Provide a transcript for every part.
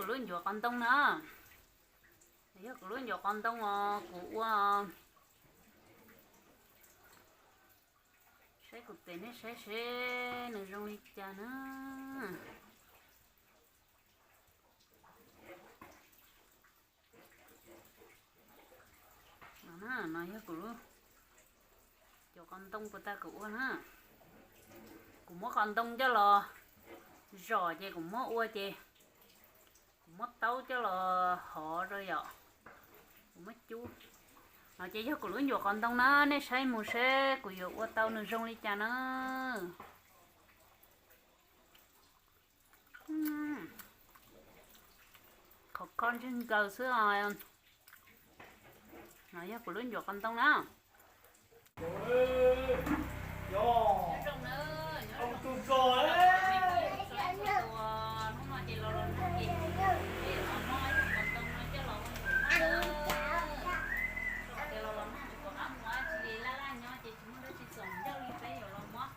Lub ncuav qos ntoo na. Yog kuv lub ncuav qos ntoo os, kuv ua, saib kuv tes nej saib seb nws zoo li cas na. No, no yog kuv lub ncuav qos ntoo puas tag kuv ua na. Kuv muab qos ntoo coj los zom ces kuv muab ua ces kuv muab taub coj los hov rau yom. Kuv muab cub. No ces yog kuv lub ncuav qos ntoo na, nej saib mus seb kuv yuav ua tau nws zoo li cas na. Qhov kho ntseg nkaws xwb os. No yog kuv lub ncuav qos ntoo na. Hnub no ces los los nag ces, peb yuav los muab qos ntoo no coj los ua ncuav qos na. Thaum tias los los nag tsis pom qab mus dab tsi, laj laj nyob ces tsis muaj dab tsi txom nyog li, peb yuav los muab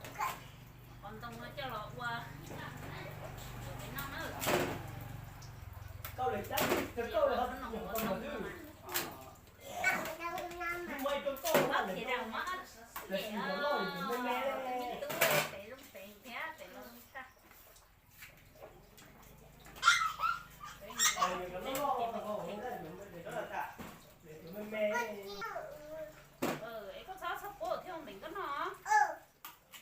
qos ntoo no coj los ua ncuav peb noj na. Ces rau muab ces me me, pem zoo pem thiab pem los zoo tag. Es koj txhob txhob puab thiab, npeem koj noj.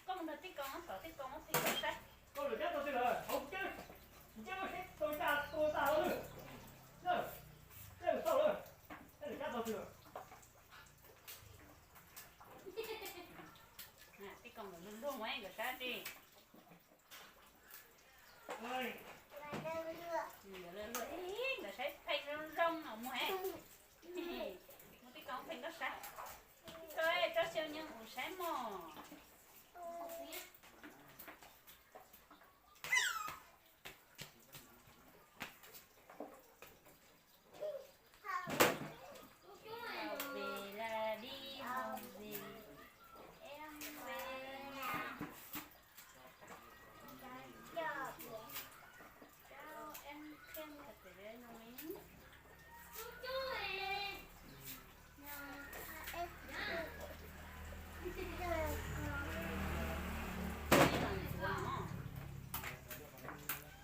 Koj mus nrog tij koo, thov tij koo muab pheej koj saib. Tij koo nkawd luag luag ua nkawd saib tsi. Nkawd luag luag ib nkawd saib pheej zoo zoo no mus he. Muab tij koo pheej koj saib. Koj tsob xyaw nyob kuv saib mog.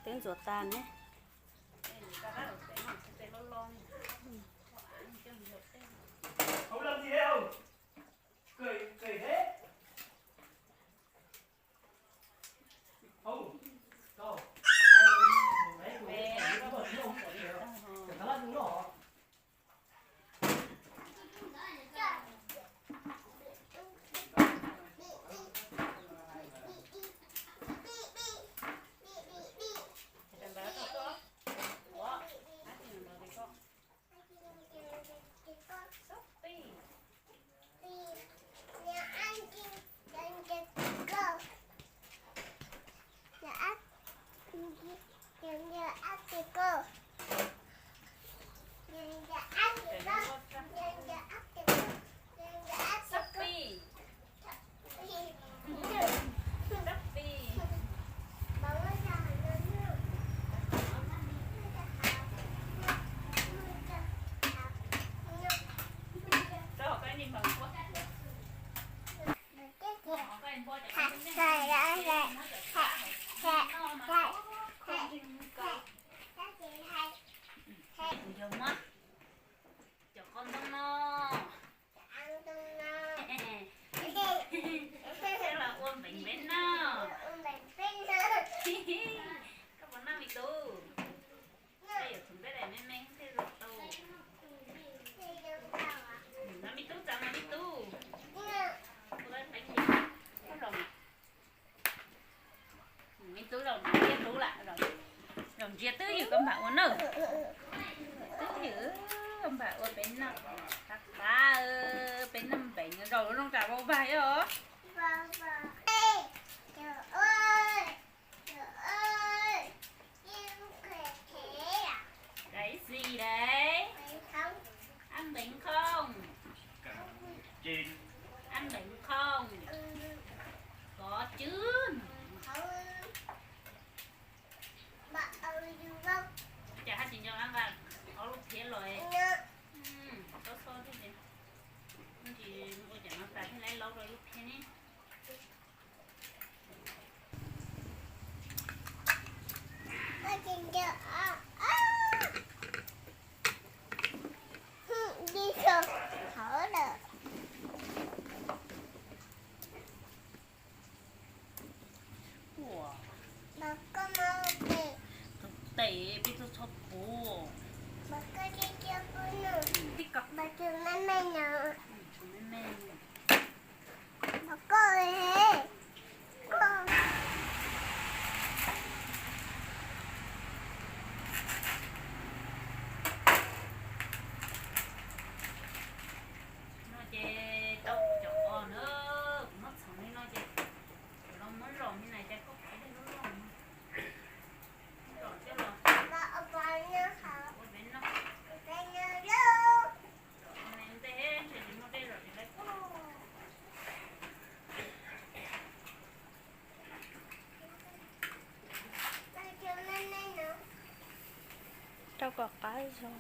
Twb ntxuav tas ne. Kuv yuav muab cov qos ntoo no coj los ua npeev peb noj. Koj puas noj me tub? Koj yuav txhoov peb daim me me thiaj zoo tau. No me tub, txav no me tub. Ua teeb ces koj los. Me tub, zaum no thiaj hlub lam, zaum ntsia twb ywm koj npam ua na. Twb ywm koj npam ua peb noj. Qab qab, peb noj npeev zaum lub rooj tsam vau vag os. Cái gì đấy? Ăn bánh không? Ăn bánh không? Có chứ. Cas haj tsis Txhob pub. Tib kom me me no. Me me. No ces tau cov os na, kuv muab txhoov li no ces los muab zom li na ces koj qhov dej loj loj no. Zom coj los ua peb noj. Zom me ntej ntshe tsis muaj dej zom tsis lawv. Rau kom qab zog.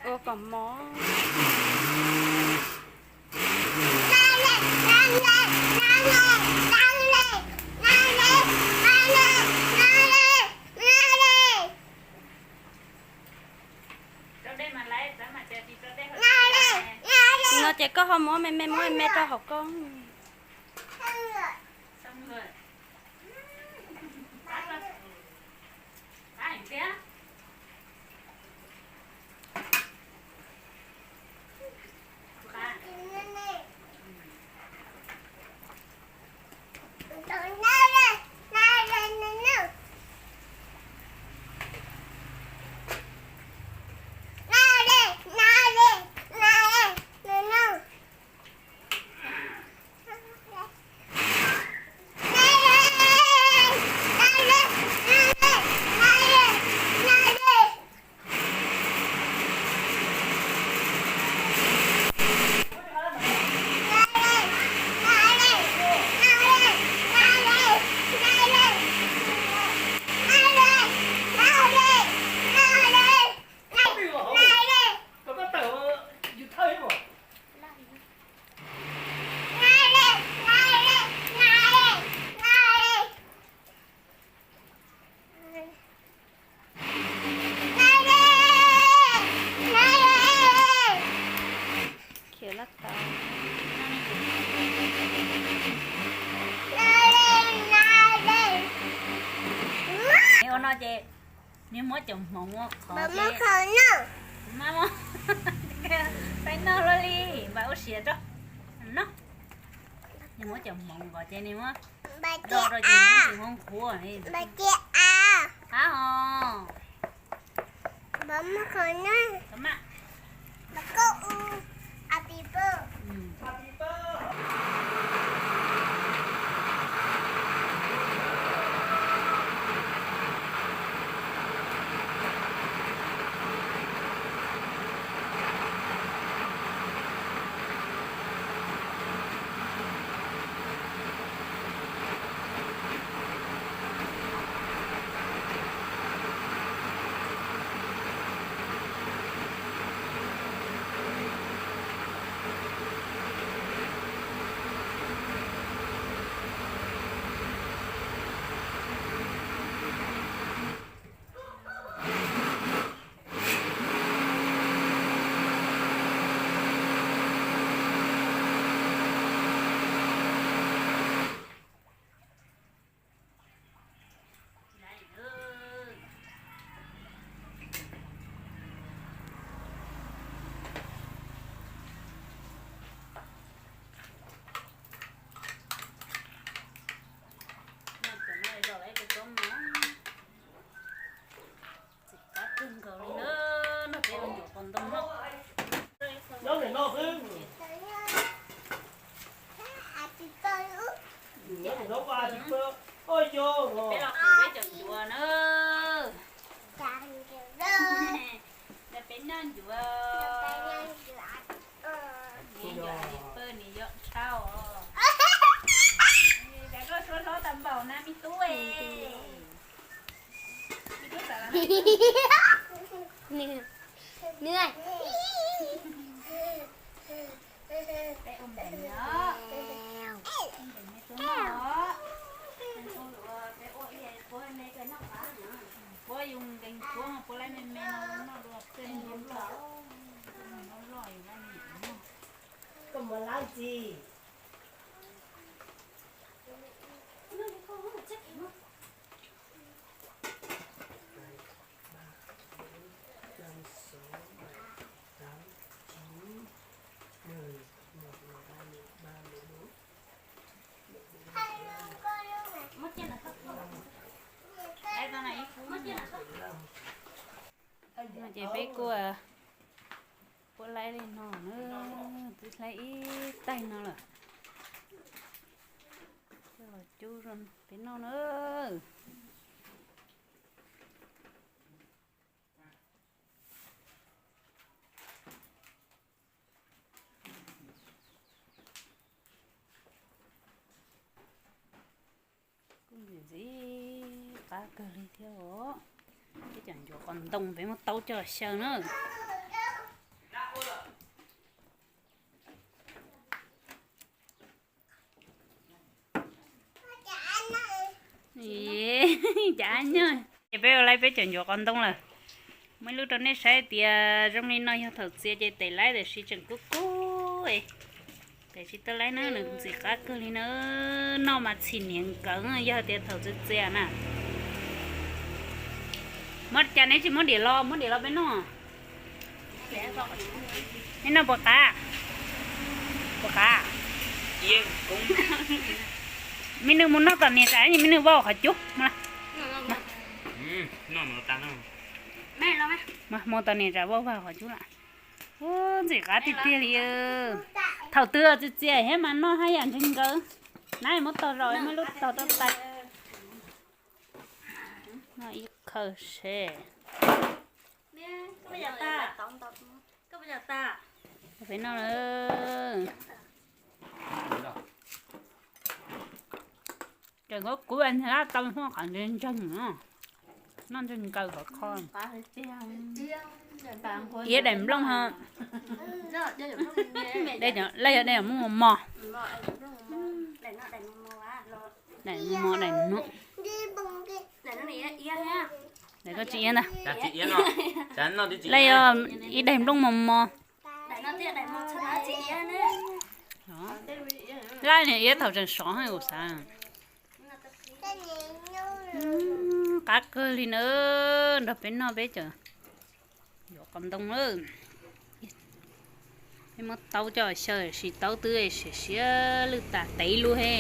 Ua kom mov. No ces koj ho muab me me, muab me me rau hauv koj. Khiav laj tau. Ua no ces nws muab cov hmoov ua qhov, peb noj luaj li, npaj ua siav rau no. Nws muab cov hmoov nqos ces nws muab do rau ces nws muab cov hmoov qhuav li. Qab os. Peb los qhwv peb cov ncuav na. Peb noj ncuav. Ncuav li pawg nis yom tshaj os. Koj suab hlob tau npaum na me tub. Puab yus nkees puab, puab laib me me no noj dua peb lub loj, loj loj yus laib me nyuam noj. Koj mus lab ntxi. Ces peb kuj puab laib li no na, twb laib ib taig no lawm. Coj los cub rau peb noj na. Kuj ntxim ntxim qab kawg li thiab os. Peb cov ncuav qos ntoo peb muab taub coj xyaw na. Cas nyog ces peb ua laib peb cov ncuav qos ntoo lawm. Muaj ib lub rau nej saib tias zoo li no yog thaum txias ces tes laib tiam sis tseem kub kub. Tes tsis tau laib na, nws ntxim qab kawg li na. Noj mas txhim hniav nkawd yog tias thaum txias txias na. Muab cas neb tsis muab diam los, muab diam los peb noj. Neb noj puas qab? Puas qab? Me nws mus noj tom niam tsam, me nws vau qhov cub. Mus tom niam tsam vau vag qhov cub lawm. Ntxim qab tiag tiag li. Thaum twg txias txias thiab mas noj haj yam ntseg nkawd. Nab muab tog zos, muab lub tog rau tais. Noj ib khaws seb. Peb noj lawm. Ces kuv kuv ntag tau muaj qhov ntseeg ntseeg, noj ntseg nkaws qhov kho. Iab daim nplooj ho, lawv yog daim mos mos. Daim mos mos daim no. Daim koj tsis iab ntag. Lawv yog ib daim nplooj mos mos. Lab niag iab thaum tseem sov kuv xav. Qab kawg li na, nrog peb noj peb cov yuav qos ntoo lawm. Peb muab taub coj xyaw, siv taub twb siav siav lwj tas tev lub he.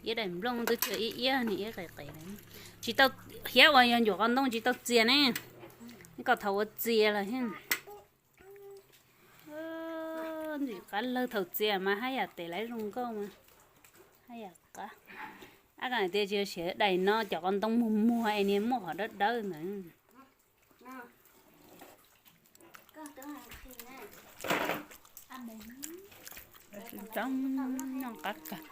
Iab daim nplooj twb tsis iab, iab nws iab qis qis. Tsis tau, hiab uas yog ncuav qos ntoo tsis tau txias ne, kom thaum ua txias lawm. Ntxim qab lawg thaum txias mas haj yam tes laib zoo nkauj mas haj yam qab. Ab, tias tsis siav daim no cov qos ntoo muag muag es niag muaj qhov dawb dawb ntawd. Tsis tau noj qab kawg.